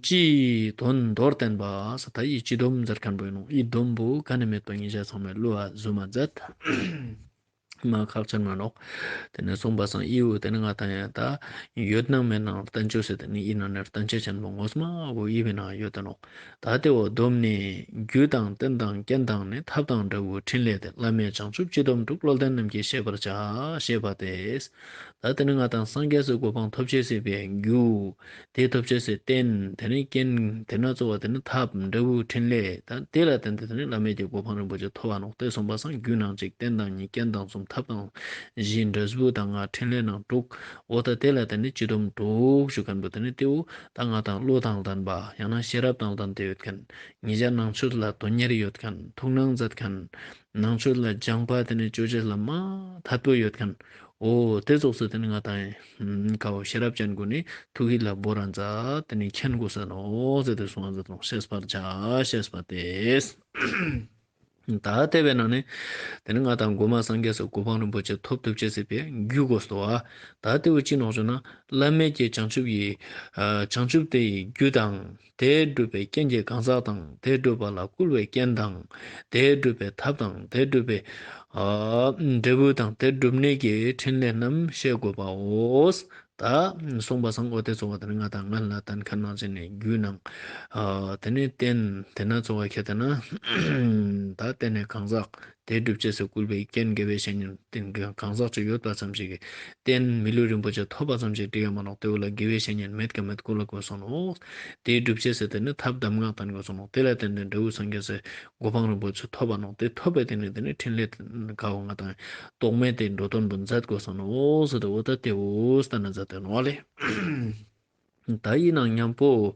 ཅི་དོན་མདོར་བསྟན་པ་ཟེར་ད་ཡི་སྤྱི་སྡོམ་ཟེར་མཁན་པོ་ཡིན་ནོ། ཡི་སྡོམ་པོ་ག་ནས་མེད་པ་ཉིད་ཅེས་ཚང་མས་བསླུ་བ་བཟོ་མ་མཛད། མ་ཁག་ཅན་མ་ནོག་དེ་ནས་སོང་པ་སང་ཡི་བོ་དེ་ནི་ང་དང་ཡ་ད་ཡོད་ནང་མེད་ནང་བསྟན་བཅོས་ཟེར་དེ་ནི་ཡི་ནང་ནས་བསྟན་བཅོས་ཅན་པོ་ངོ་མ་བོ་ཡི་བོའི་ནང་ཡོད་དེ་ནོག་ད་དེ་བོ་སྡོམ་ནི་རྒྱུ་དང་རྟེན་དང་རྐྱེན་དང་ནི་ཐབས་དང་འབྲས་བུ་ཕྲིན་ལས་ཏེ། བླ་མེད་བྱང་ཆུབ་སྤྱི་སྡོམ་དྲུག་བློ་ལྡན་རྣམས་ཀྱིས་ཤེས་པར་བྱ། ཞེས་པ་སྟེ། ད་དེ་ནི་ང་དང་སངས་རྒྱས་སི་གོ་འཕང་ཐོབ་ཅེས་སི་ཕི་ཡ་རྒྱུ། དེ་ཐོབ་ཅེས་སི་རྟེན། དེ་ནི་རྐྱེན། དེ་ན་གཙོ་བོ་དེ་ནི་ཐབས་འབྲས་བུ་ཕྲིན་ལས། ད་དེ་ལ་བརྟེན་ཏེ་དེ་ནི་བླ་མེད་ཀྱི་གོ་འཕང་རིན་པོ་ཆེ་ཐོབ་བ་ནོག་དེ་སོང་པ་སང་རྒྱུ་ནང་གཅིག་རྟེན་དང་གཉིས་རྐྱེན་དང་གསུམ་ཐབས་དང་བཞི་འབྲས་བུ་དང་ལྔ་ཕྲིན་ལས་ནང་དྲུག་འོ་ད་དེ་ལ་བརྟེན་ནས་སྤྱི་སྡོམ་དྲུག་ཞུ་མཁན་པོ་དེ་ནི་དེའུ་ད་ང་དང་བློ་དང་ལྡན་པ་ཡང་ན་ཤེས་རབ་དང་ལྡན་ཏེ་ཡོད་མཁན། ཉེ་ཆར་ནང་ཆོས་ལ་དོན་གཉེར་ཡོད་མཁན། ཐུགས་སྣང་མཛད་མཁན། ནང་ཆོས་ལ་སྦྱངས་པ་དེ་ནི་ཅོ་ཅེས་ལ་མ་ཐད་པོ་ཡོད་མཁན། འོ་དེ་ཙོགས་སུ་དེ་ནི་ང་དང་ཁ་བོ་ཤེས་རབ་ཅན་ཀུན་ནི་ཐུགས་ཡིད་ལ་བོར་ར་མཛད་དེ་ནི་མཁྱེན་དགོས་ས་ནོག་ཟེར་ཏེ་གསུངས་པ་མཛད་དང་ཤེས་པར་བྱ། ཞེས་པ་སྟེ། ད་དེ་བས་ན་ནི་དེ་ནི་ང་དང་གོ་མ་སངས་རྒྱས་སི་གོ་འཕང་རིན་པོ་ཆེ་ཐོབ་ཐུབ་ཅེས་སི་ཕི་ཡ་རྒྱུ་དགོས་སོ། ད་དེ་བོ་ཅི་ནོག་ཞུ་ན་བླ་མེད་ཀྱི་བྱང་ཆུབ་ཀྱི་བྱང་ཆུབ་དེ་ཡི་རྒྱུ་དང་། དེ་སྒྲུབ་པའི་རྐྱེན་གྱི་གང་ཟག་དང་། དེ་སྒྲུབ་པ་ལ་བསྐུལ་བའི་རྐྱེན་དང་། དེ་སྒྲུབ་པའི་ཐབས་དང་། དེ་སྒྲུབ་པའི་ཨ་འབྲས་བུ་དང་། དེ་སྒྲུབ་ནི་གི་ཕྲིན་ལས་རྣམས་ཤེས་དགོས་པའོ། ད་གསུངས་པ་སང་འོ་དེ་ཚོགས་པ་དེ་ནི་ང་དང་སྔན་ལ་བསྟན་མཁན་ནང་བཞིན་ནི་རྒྱུད་ནང་ཨ་དེ་ནི་རྟེན་དེ་ན་ཚོགས་པ་ཁྱེད་དེ་ན་ད་རྟེན་ནི་གང་ཟག་དེ་སྒྲུབ་བྱེད་ཟེར་བསྐུལ་བའི་རྐྱེན་དགེ་བའི་བཤེས་གཉེན་རྟེན་གང་ཟག་ཅིག་ཡོད་པ་ཙམ་ཞིག་གི་རྟེན་མི་ལུས་རིན་པོ་ཆེ་ཐོབ་པ་ཙམ་ཞིག་འགྲིག་ག་མ་ནོག་དེ་བོ་ལ་དགེ་བའི་བཤེས་གཉེན་མེད་ཀ་མེད་བསྐུལ་ལ་དགོས་སོང་ནོག་དེ་སྒྲུབ་བྱེད་ཟེར་དེ་ནི་ཐབས་གདམས་ངག་བསྟན་དགོས་སོང་ནོག་དེ་ལ་བརྟེན་ཏེ་འབྲས་བུ་སངས་རྒྱས་སི་གོ་འཕང་རིན་པོ་ཆེ་ཐོབ་པ་ནོག་དེ་ཐོབ་པའི་དེ་ནི་དེ་ནི་ཕྲིན་ལས་ག་བོ་ང་དང་རྟོག་མེད་དེ་འགྲོ་དོན་པོ་མཛད་དགོས་སོང་ནོག་ཟེར་ཏེ་འོ་ད་དེ་བོ་བསྟན་ན་མཛད་དེ་ནོག་ལེ། ད་ཡིན་ནའང་མཉམ་པོ་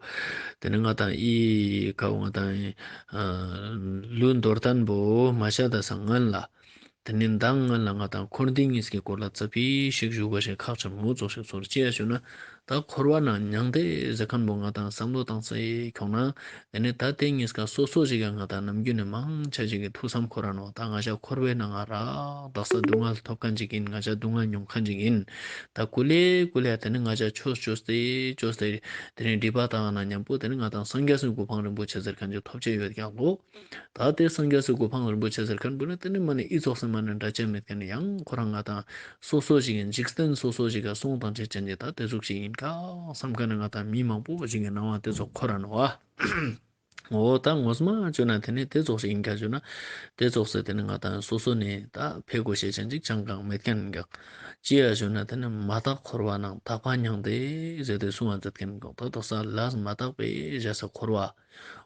དེ་ནི་ང་དང་ཨི་ཀ་བོ་ང་དང་ཨ་ལུས་འདོར་སྟན་པོ་མ་བཤད་ད་སང་སྔན་ལ་དེ་ནི་མདང་སྔན་ལ་ང་དང་འཁོར་འདས་གཉིས་ཀྱི་སྐོར་ལ་ཙ་པིག་ཞིག་ཞུ་དགོས་ཤེས་ཁག་ཅན་མོ་ཙོགས་ཤིག་ཚོར། ཅི་ཡ་ཞུ་ན་ད་འཁོར་བ་ནང་མྱང་འདས་ཟེར་མཁན་པོ་ང་དང་བསམ་བློ་བཏང་སའི་ཁྱོང་ན་དེ་ནི་ད་དེ་གཉིས་ཀ་སོ་སོ་ཞིག་ག་ང་དང་ནམ་རྒྱུན་ནས་མང་ཆེ་ཞིག་གི་ཐུགས་བསམ་འཁོར་ར་ནོག་ད་ང་ཞ་འཁོར་བའི་ནང་ང་རག་དག་ས་སྡུག་བསྔལ་ཐོབ་མཁན་ཅིག་ཡིན། ང་ཞ་སྡུག་བསྔལ་མྱོང་མཁན་ཅིག་ཡིན། ད་ཀུ་ལེ་ཀུ་ལེ་དེ་ནི་ང་ཞ་ཆོས་བཅོས་ཏེ་བཅོས་ཏེ་དེ་ནི་སྒྲིབ་པ་དག་ན་མཉམ་པོ་དེ་ནི་ང་དང་སངས་རྒྱས་སི་གོ་འཕང་རིན་པོ་ཆེ་ཟེར་མཁན་ཅིག་ཐོབ་ཆེ་ཡོད་ཀྱང་ལོ། ད་དེ་སངས་རྒྱས་སི་གོ་འཕང་རིན་པོ་ཆེ་ཟེར་མཁན་པོ་ནི་དེ་ནི་མ་ནི་ཨི་ཙོགས་སི་མ་ནི་འདྲ་ཆ་མེད་མཁན་ཡང་ཁོ་རང་ང་དང་སོ་སོ་ཞིག་གི་འཇིག་རྟེན་སོ་སོ་ཞིག་ག་སོང་དང་བཅས་ཅན་གྱི་ད་དེ་ཟུག་ཞིག་ཡིན་ཀ་བསམ་མཁན་ནི་ང་དང་མི་མང་པོ་ཞིག་གི་སྣང་བ་དེ་ཚོ་འཁོར་ར་ནོག་བ། འོ་ད་ངོ་མ་བཅོས་ན་དེ་ནི་དེ་ཙོགས་ཞིག་ཡིན་ཀ་བཅོས་ན་དེ་ཙོགས་སི་དེ་ནི་ང་དང་སོ་སོ་ནི་ད་ཕེ་གོ་ཤེས་ཅན་ཅིག་ཅང་གང་མེད་མཁན་ཡིན་ཀ་ཅི་ཡ་བཅོས་ན་དེ་ནི་མ་དག་འཁོར་བ་ནང་དག་པ་མྱང་འདས་ཟེར་ཏེ་གསུང་བ་མཛད་མཁན་ཡིན་ཀ་ད་དག་ས་ལས་མ་དག་པའི་བཞག་ས་འཁོར་བ།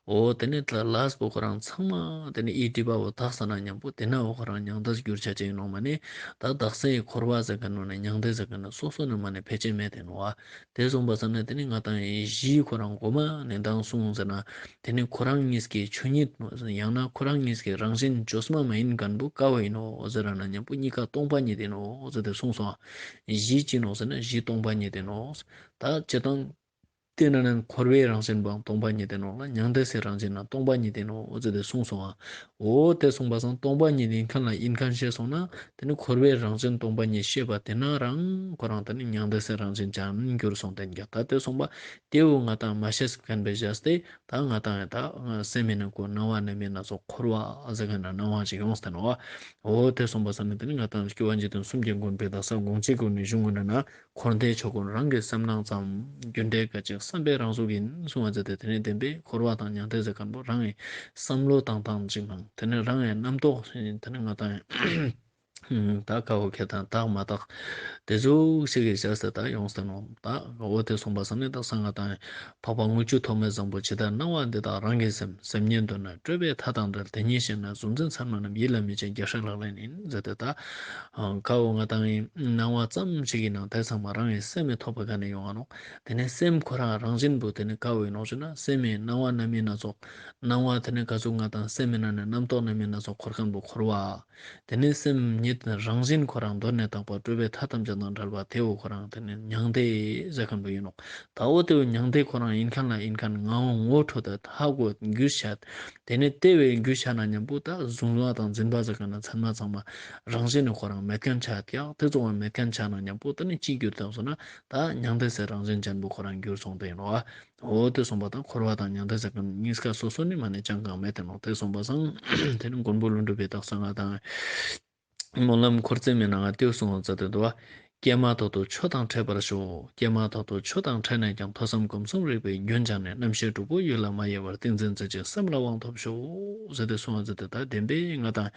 འོ་དེ་ནི་ལས་པོ་ཁོ་རང་ཚང་མ་དེ་ནི་ཨི་སྒྲིབ་པ་བོ་དག་ས་ན་མཉམ་པོ་དེ་ན་འོ་ཁོ་རང་མྱང་འདས་གྱུར་ཆ་ཅེས་ཡིན་ནོག་མ་ནི་ད་དག་སའི་འཁོར་བ་ཟེར་མཁན་ནོ་ནི་མྱང་འདས་ཟེར་མཁན་ནི་སོ་སོ་ནི་མ་ནི་ཕལ་ཆེར་མེད་དེ་ནོག་བ། དེ་སོང་པ་ས་ནི་དེ་ནི་ང་དང་གཞི་ཁོ་རང་གོ་མ་ནི་མདང་གསུངས་ཟེར་ན་དེ་ནི་ཁོ་རང་གཉིས་ཀྱི་ཆོས་ཉིད་ཡང་ན་ཁོ་རང་གཉིས་ཀྱི་རང་བཞིན་བཅོས་མ་མ་ཡིན་མཁན་པོ་ཀ་བོ་ཡིན་ནོག་ཟེར་ར་ན་མཉམ་པོ་གཉིས་ཀ་སྟོང་པ་ཉིད་ཡིན་ནོག་ཟེར་ཏེ་གསུངས་སོང་། གཞི་ཅི་ནོག་ཟེར་ན་གཞི་སྟོང་པ་ཉིད་ཡིན་ནོག་ད་སྤྱིར་བཏང་དེ་ན་ནི་འཁོར་བའི་རང་བཞིན་པའང་སྟོང་པ་ཉིད་ཡིན་ནོག་ལ་མྱང་འདས་སའི་རང་བཞིན་ན་སྟོང་པ་ཉིད་ཡིན་ནོག་ཟེར་ཏེ་གསུངས་སོང་ཨ། འོ་དེ་གསུངས་པ་སང་སྟོང་པ་ཉིད་ཡིན་མཁན་ལ་ཡིན་མཁན་ཤེས་སོང་ན་དེ་ནི་འཁོར་བའི་རང་བཞིན་སྟོང་པ་ཉིད་ཤེས་པ་དེ་ན་རང་ཁོ་རང་དེ་ནི་མྱང་འདས་སའི་རང་བཞིན་ཅན་འགྱུར་སོང་དེ་ཀྱང་ད་དེ་གསུངས་པ་དེ་བོ་ང་དང་མ་ཤེས་མཁན་པའི་བཞག་སྟེ་ད་ང་དང་ད་སེམས་མེད་ན་ཀོ་སྣང་བ་རྣམ་སྨིན་སྣ་ཚོགས་འཁོར་བ་ཟེར་མཁན་ན་སྣང་བ་ཞིག་ཡོང་སྟེ་ནོག་འོ་དེ་གསུངས་པ་སང་ནི་དེ་ནི་ང་དང་སྐྱོབ་པ་འཇིག་རྟེན་གསུམ་གྱི་མགོན་པོའི་དག་ས་དགོངས་གཅིག་གུ་ནི་གཞུང་གུན་ན། འཁོར་འདས་ཆོས་ཀུན་རང་གི་སེམས་སྣང་ཙམ། རྒྱུ་འབྲས་སྐད་ཅིག་བསམ་པའི་རང་གཟུགས་ཡིན། གསུང་བ་མཛད་དེ་དེ་ནི་བདེན་པའི་འཁོར་བ་དང་མྱང་འདས་ཟེར་མཁན་པོ་རང་གི་བསམ་བློ་བཏང་སྟངས་ཅིག་ནང་དེ་ནི་རང་གི་རྣམ་རྟོག་དེ་ནི་ང་དང་ད་ཀ་བོ་ཁེ་དང་དག་མ་དག་དེ་ཟུག་ཞིག་གི་བྱས་ཏེ་ད་ཡོངས་ཏེ་ནོག་ད་འོ་དེ་གསུངས་པ་སང་ནི་དག་ས་ང་དང་འཕགས་པ་དངུལ་ཆུ་ཐོགས་མེད་བཟང་པོ་ཇི་ལྟར་སྣང་བ་འདི་དག་རང་གི་སེམས། སེམས་ཉིད་མདོར་ན་སྤྲོས་པའི་མཐའ་དང་བྲལ། དེ་ཉིད་ཤེས་ན་གཟུང་འཛིན་མཚན་མ་རྣམས། ཡིད་ལ་མི་བྱེད་རྒྱལ་སྲས་ལག་ལེན་ཡིན། ཟེར་ཏེ་ད། ཨང་ཀ་བོ་ང་དང་ངི་སྣང་བ་ཙམ་ཞིག་གི་ནང་དེ་ཚང་མ་རང་གི་སེམས་མི་ཐོག་པའི་ཀ་ནས་ཡོང་ང་ནོག་དེ་ནས་སེམས་ཁོ་རང་རང་བཞིན་པོ་དེ་ནས་ཀ་བོ་ཡིན་ནོག་ཞུ་ན་སེམས་མི་སྣང་བ་རྣམ་སྨིན་སྣ་ཚོགས། སྣང་བ་དེ་ནས་ག་ཟུག་ང་དང་སེམས་མི་ནང་ནས་རྣམ་རྟོག་རྣམ་སྨིན་སྣ་ཚོགས་འཁོར་མཁན་པོ་འཁོར་བ། དེ་ནས་སེམས་ཉིད་རང་བཞིན་ཁོ་རང་གདོད་ནས་དག་པ་སྤྲོས་པའི་མཐའ་ཐམས་ཅད་དང་བྲལ་བ་དེ་བོ་ཁོ་རང་དེ་ནས་མྱང་འདས་ཟེར་མཁན་པོ་ཡིན་ནོག་ད་འོ་དེ་བོ་མྱང་འདས་ཁོ་རང་ཡིན་མཁན་ལ་ཡིན་མཁན་ངའོ་ངོ་འཕྲོད་དེ་ཧ་གོ་རྒྱུ་བྱས། དེ་ནས་དེ་བས་རྒྱུ་ཆ་ན་མཉམ་པོ་ད་གཟུང་བ་དང་འཛིན་པ་ཟེར་མཁན་ན་ཚང་མ་ཚང་མ་རང་བཞིན་ནི་ཁོ་རང་མེད་མཁན་ཆ་ཀྱག་དེ་ཚོ་བ་མེད་མཁན་ཆ་ན་མཉམ་པོ་ད་ནི་ཅི་འགྱུར་དང་སོང་ན་ད་མྱང་འདས་སའི་རང་བཞིན་ཅན་པོ་ཁོ་རང་འགྱུར་སོང་དེ་ཡིན་ནོག་འོ་དེ་གསུངས་པ་དང་འཁོར་བ་དང་མྱང་འདས་ཟེར་མཁན་གཉིས་ཀ་སོ་སོ་ནི་མ་ནི་ཅང་གང་མེད་དེ་ནོག་དེ་གསུངས་པ་སང་དེ་ནི་མགོན་པོ་ཀླུ་སྒྲུབ་པའི་དག་ས་ང་དང་སྨོན་ལམ་འཁོར་ཚེ་མའི་ནང་ང་ལྟེའུ་གསུང་བ་མཛད་དེ་འདུག་བ། སྐྱེས་མ་ཐག་ཏུ་ཆོས་དང་འཕྲད་པར་ཤོག་སྐྱེས་མ་ཐག་ཏུ་ཆོས་དང་འཕྲད་ནས་ཀྱང་ཐོས་བསམ་སྒོམ་གསུམ་རིག་པའི་རྒྱུན་སྦྱངས་ནས། རྣམ་ཤེས་དྲུག་པོ་ཡུལ་ལ་མ་ཡལ་བར། ཏིང་འཛིན་རྩེ་གཅིག་སེམས་ལ་དབང་ཐོབ་ཤོག་ཟེར་ཏེ་གསུང་བ་མཛད་དེ་ད་བདེན་པའི་ང་དང་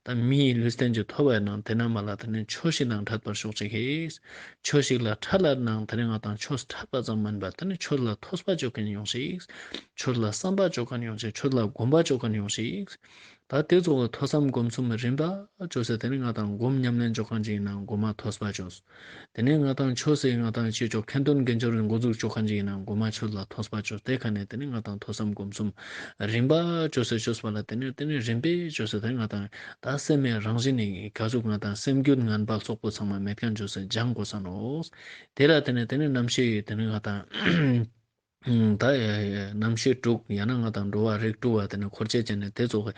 ད་མིའི་ལུས་རྟེན་གྱི་ཐོབ་པའི་ནང་དེ་ན་མ་ལ་དེ་ནས་ཆོས་ཤིག་ནང་འཕྲད་པར་ཤོག་ཅིག་ཧེ། ཆོས་ཤིག་ལ་འཕྲད་ལ་ནང་དེ་ནས་ང་དང་ཆོས་འཕྲད་པ་ཙམ་མིན་པར་དེ་ནས་ཆོས་ལ་ཐོས་པ་བཅོ་མཁན་ཡོང་ཤིག་ཆོས་ལ་བསམ་པ་བཅོ་མཁན་ཡོང་ཤིག་ཆོས་ལ་སྒོམ་པ་བཅོ་མཁན་ཡོང་ཤིག་ད་དེ་ཚོ་ཐོས་བསམ་སྒོམ་གསུམ་རིམ་པ་བཅོས་ཏེ་དེ་ནི་ང་དང་སྒོམ་ཉམས་ལེན་བཅོ་མཁན་ཅིག་ཡིན་ན་མགོ་མ་ཐོས་པ་བཅོས། དེ་ནི་ང་དང་ཆོས་སི་ང་དང་ཅི་བཅོ་ཁ་འདོན་དགེ་སྦྱོར་འགོ་འཛུགས་བཅོ་མཁན་ཅིག་ཡིན་ན་མགོ་མ་ཆོས་ལ་ཐོས་པ་བཅོས། དེ་ཁ་ནས་དེ་ནི་ང་དང་ཐོས་བསམ་སྒོམ་གསུམ་རིམ་པ་བཅོས་སེ་བཅོས་པ་ལ་དེ་ནི་དེ་ནི་རིམ་པས་བཅོས་སེ་དེ་ང་དང་ད་སེམས་མེད་རང་བཞིན་ནི་ག་ཟུག་ང་དང་སེམས་རྒྱུད་ངན་པ་ཙོགས་པོ་ཚང་མ་མེད་མཁན་བཅོས་སེ་སྦྱང་དགོས་ས་ནོག་དེ་ལ་དེ་ནི་དེ་ནི་རྣམ་ཤེས་དེ་ནི་ང་དང་། ད་རྣམ་ཤེས་དྲུག་ཡང་ན་ང་དང་འགྲོ་བ་རིགས་དྲུག་པ་དེ་ནི་འཁོར་བཅས་ཅན་ནི་དེ་ཙོགས་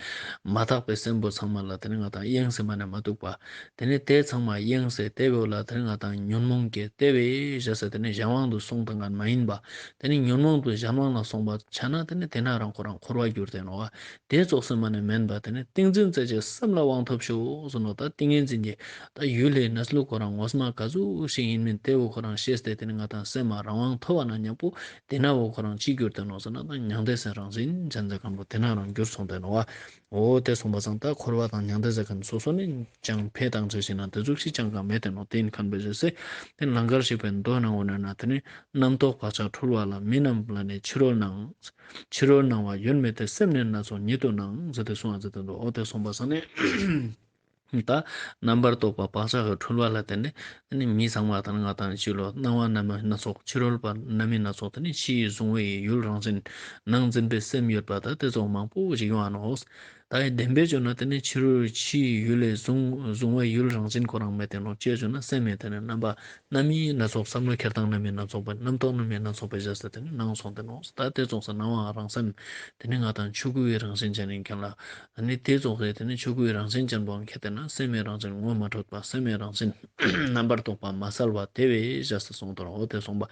མ་དག་པའི་སེམས་པོ་ཚང་མ་ལ་དེ་ནི་ང་དང་གཡེངས་སེ་མ་ནེ་མ་འདུག་པ། དེ་ནི་དེ་ཚང་མ་གཡེངས་སེ་དེ་བོ་ལ་དེ་ནི་ང་དང་ཉོན་མོངས་ཀྱི་དེ་བས་བཞག་སྟེ་དེ་ནི་གཞན་དབང་དུ་སོང་དང་ངན་མ་ཡིན་པ། དེ་ནི་ཉོན་མོངས་པའི་གཞན་དབང་ལ་སོང་བ་ཆ་ན་དེ་ནི་དེ་ན་རང་ཁོ་རང་འཁོར་བ་གྱུར་ཏེ་ནོག་པ། དེ་ཙོགས་སེ་མ་ནེ་མེན་པ་དེ་ནི་ཏིང་འཛིན་རྩེ་གཅིག་སེམས་ལ་དབང་ཐོབ་ཤོག་ཟེར་ནོག་ད་ཏིང་ངེ་འཛིན་གྱི་ད་ཡུལ་ལས་གནས་ལུགས་ཁོ་རང་ངོ་མ་ག་ཟུག་ཞིག་ཡིན་མིན་དེ་བོ་ཁོ་རང་ཤེས་ཏེ་དེ་ནི་ང་དང་སེམས་མ་རང་དབང་ཐོབ་པ་ན་མཉམ་པོ་དེ་ན་བོ་ཁོ་རང་ཅི་གྱུར་ཏེ་ནོག་ཟེར་ན་ད་མྱང་འདས་སེམས་རང་བཞིན་ཅན་ཟེར་མཁན་པོ་དེ་ན་རང་གྱུར་སོང་སྟེ་ནོག་པ། འོ་དེ་སོང་པ་སང་ད་འཁོར་བ་དང་མྱང་འདས་ཟེར་མཁན་སོ་སོ་ནི་ཅང་ཕེ་དང་ཚོད་ཤིག་ན་དེ་ཟུག་ཞིག་ཅང་གང་མེད་དེ་ནོག་དེ་ཡིན་མཁན་པོ་ཞེས་སེ་དེ་ནི་ལང་ཀར་གཤེགས་པའི་མདོ་ནང་འོ་ན་ན་དེ་ནི་རྣམ་རྟོག་བག་ཆགས་འཁྲུལ་བ་ལ། མི་རྣམས་ལ་ནི་ཕྱི་རོལ་སྣང་། ཕྱི་རོལ་སྣང་བ་ཡོད་མེད་དེ། སེམས་ནི་སྣ་ཚོགས་ཉིད་དུ་སྣང་། ཟེར་ཏེ་གསུངས་པ་ཟེར་ཏེ་འདུག་འོ་དེ་གསུངས་པ་སང་ནི་ད་རྣམ་པར་རྟོག་པ་བག་ཆགས་ཀྱི་འཁྲུལ་བ་ལ་བརྟེན་ནས་དེ་ནི་མི་ཚང་མ་དང་ང་དང་ཕྱི་ལོགས་སྣང་བ་རྣམ་སྣ་ཚོགས། ཕྱི་རོལ་པ་རྣམ་སྨིན་སྣ་ཚོགས། དེ་ནི་ཕྱིའི་གཟུང་བའི་ཡུལ་རང་བཞིན་ནང་འཛིན་པའི་སེམས་ཡོད་པ་ད་དེ་ཚོ་མང་པོ་ཞིག་ཡོང་ང་ནོག་ད་ཡི་བདེན་པའི་བརྗོད་ན་དེ་ནི་ཕྱི་རོལ་ཕྱིའི་ཡུལ་ལས་གཟུང་གཟུང་བའི་ཡུལ་རང་བཞིན་ཁོ་རང་མེད་དེ་ནོག་ཅི་ཕྱིར་ན་སེམས་མེད་དེ་ནི་རྣམ་པ་རྣམ་སྨིན་སྣ་ཚོགས། བསམ་བློ་འཁྱེར་སྟངས་རྣམ་སྨིན་སྣ་ཚོགས་པ། རྣམ་རྟོག་རྣམ་སྨིན་སྣ་ཚོགས་པའི་བཞག་སྟེ་དེ་ནི་སྣང་སོང་སྟེ་ནོག་ད་དེ་ཙོགས་སུ་སྣང་བ་རང་སེམས་དེ་ནི་ང་དང་ཆོས་སྐུའི་རང་བཞིན་ཅན་ཡིན་མཁན་ལ། ཨ་ནི་དེ་ཙོགས་སེ་དེ་ནི་ཆོས་སྐུའི་རང་བཞིན་ཅན་པོ་ཁྱེར་ཏེ་ན་སེམས་མེད་རང་བཞིན་ངོ་མ་འཕྲོད་པ། སེམས་མེད་རང་བཞིན་རྣམ་པར་རྟོག་པ་མ་བསལ་བ་དེ་བས་བཞག་སྟེ་སོང་དོ་རོ། དེ་སོང་པ་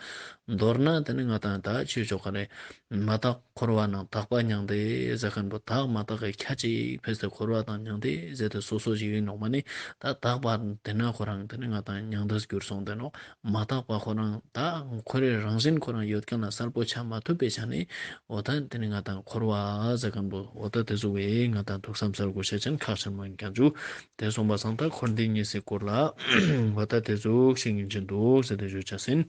མདོར་ན་དེ་ནི་ང་དང་ད་ཆོས་ཆོ་ག་རེ་མ་དག་འཁོར་བ་ནང་དག་པ་མྱང་འདས་ཟེར་མཁན་པོ་དག་མ་དག་གི་ཁྱད་ཅིག་ཕེས་ཏེ་འཁོར་བ་དང་མྱང་འདས་ཟེར་ཏེ་སོ་སོ་ཞིག་ཡིན་ནོག་མ་ནི་ད་དག་པ་དེ་ན་ཁོ་རང་དེ་ནི་ང་དང་མྱང་འདས་གྱུར་སོང་སྟེ་ནོག་མ་དག་པ་ཁོ་རང་ད་ཁོ་རའི་རང་བཞིན་ཁོ་རང་ཡོད་མཁན་ལ་གསལ་པོ་ཆ་མ་ཐུབ་པའི་ཆ་ནས་འོ་ད་དེ་ནི་ང་དང་འཁོར་བ་ཟེར་མཁན་པོ་འོ་ད་དེ་ཟུག་གི་ང་དང་ཐུགས་བསམ་གསལ་པོ་བྱེད་ཅན་ཁག་ཆེན་མོ་ཡིན་མཁན་ཅུ། དེ་སོང་པ་སང་ད་འཁོར་འདས་གཉིས་སི་སྐོར་ལ་འོ་ད་དེ་ཟུག་ཞིག་ཡིན་ཅིན་འདུག་ཟེར་ཏེ་ཞུ་ཆ་ཟིན།